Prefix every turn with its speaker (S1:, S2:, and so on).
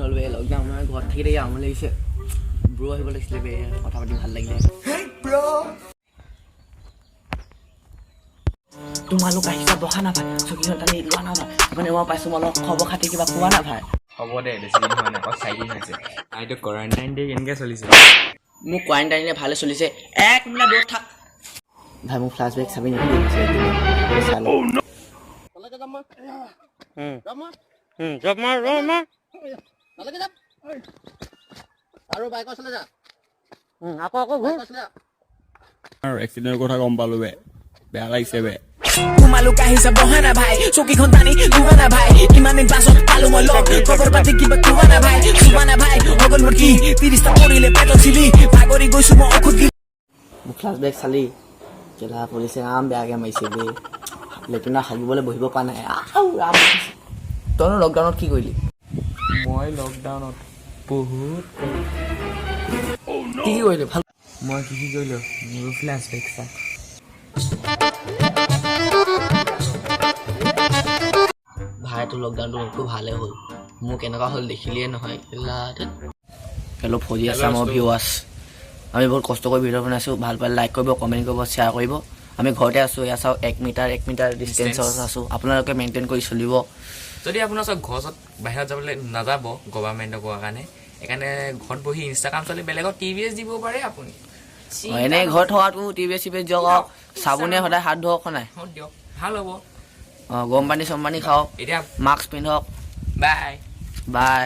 S1: হ'ল বে। লকডাউন নহয়, ঘৰত থাকি থাকি আমনি লাগিছে। ব্ৰ আহিব লাগিছিলে বে, কথা পাতি ভাল লাগিলে। তোমালোক আহিছা, বহা না ভাই। চকীখন টানি লোৱা না ভাই। মানে মই পাইছোঁ, মই অলপ খবৰ খাতি কিবা কোৱা না ভাই।
S2: হ'ব দে, বেছি দিন হোৱা নাই, অকল 4 দিন হৈছে। এইটো কোৱাৰেণ্টাইন ডে কেনেকৈ চলিছে?
S1: মোৰ কোৱাৰেণ্টাইনে ভালে চলিছে। এক মিনিট দূৰত থাক ভাই। মোক ফ্লাছ বেক চাবি নেকি? চাই ল।
S3: আৰু বাইকৰ চলে যা।
S4: আৰু এক্সিডেণ্টৰ কথা গম পালো বে, বেয়া লাগিছে বে।
S5: তোমালোক আহিছা, বহা না ভাই। চকীখন টানি লোৱা না ভাই। ইমান দিন পাছত পালো মই লগ। খবৰ পাতি কিবা কোৱা না ভাই, চোৱা না ভাই। হৈ গ'ল মোৰ কি 30টা পৰিলে পেটত চিলি। ভাগৰি গৈছো মই, ঔষধ গিলি।
S1: মোক ফ্লাছ বেক চালি? কেলা, পুলিচে ৰাম বেয়াকৈ মাৰিছে বে। লেট্ৰিনত হাগিবলৈ বহিব পৰা নাই। আউ ৰাম। তইনো লকডাউনত কি কৰিলি?
S2: মই লকডাউনত বহুত
S1: কি কি কৰিলি ভাল?
S2: মই কি কি কৰিলোঁ? মোৰ ফ্লেছ বেক চা।
S1: ভাই, তোৰ লকডাউনটো মোতকৈ ভালেই হ'ল। মোৰ কেনেকুৱা হ'ল দেখিলিয়ে নহয়, কেলা ধেৎ। হেল্ল' ফৌজি আছামৰ ভিউৱাৰ্ছ, আমি বহুত কষ্ট কৰি ভিডিঅ' বনাইছোঁ। ভাল পালে লাইক কৰিব, কমেণ্ট কৰিব, শ্বেয়াৰ কৰিব। আমি ঘৰতে আছোঁ। এয়া চাওক, 1 মিটাৰ 1 মিটাৰ ডিষ্টেঞ্চত আছোঁ। আপোনালোকে মেইনটেইন কৰি চলিব।
S2: যদি আপোনাৰ চব ঘৰ ওচৰত বাহিৰত যাবলৈ নাযাব গভৰ্ণমেণ্টে কোৱাৰ কাৰণে, সেইকাৰণে ঘৰত বহি ইনষ্টাগ্ৰাম চলি বেলেগত টিভি দিব পাৰে আপুনি।
S1: এনেই ঘৰত থকাটো টিভি চিভি দিয়ক আৰু চাবোনে সদায় হাত ধোৱক নাই।
S2: অঁ, দিয়ক, ভাল হ'ব।
S1: অঁ, গৰম পানী চৰম পানী খাওক।
S2: এতিয়া
S1: মাস্ক পিন্ধক।
S2: বাই।
S1: বাই।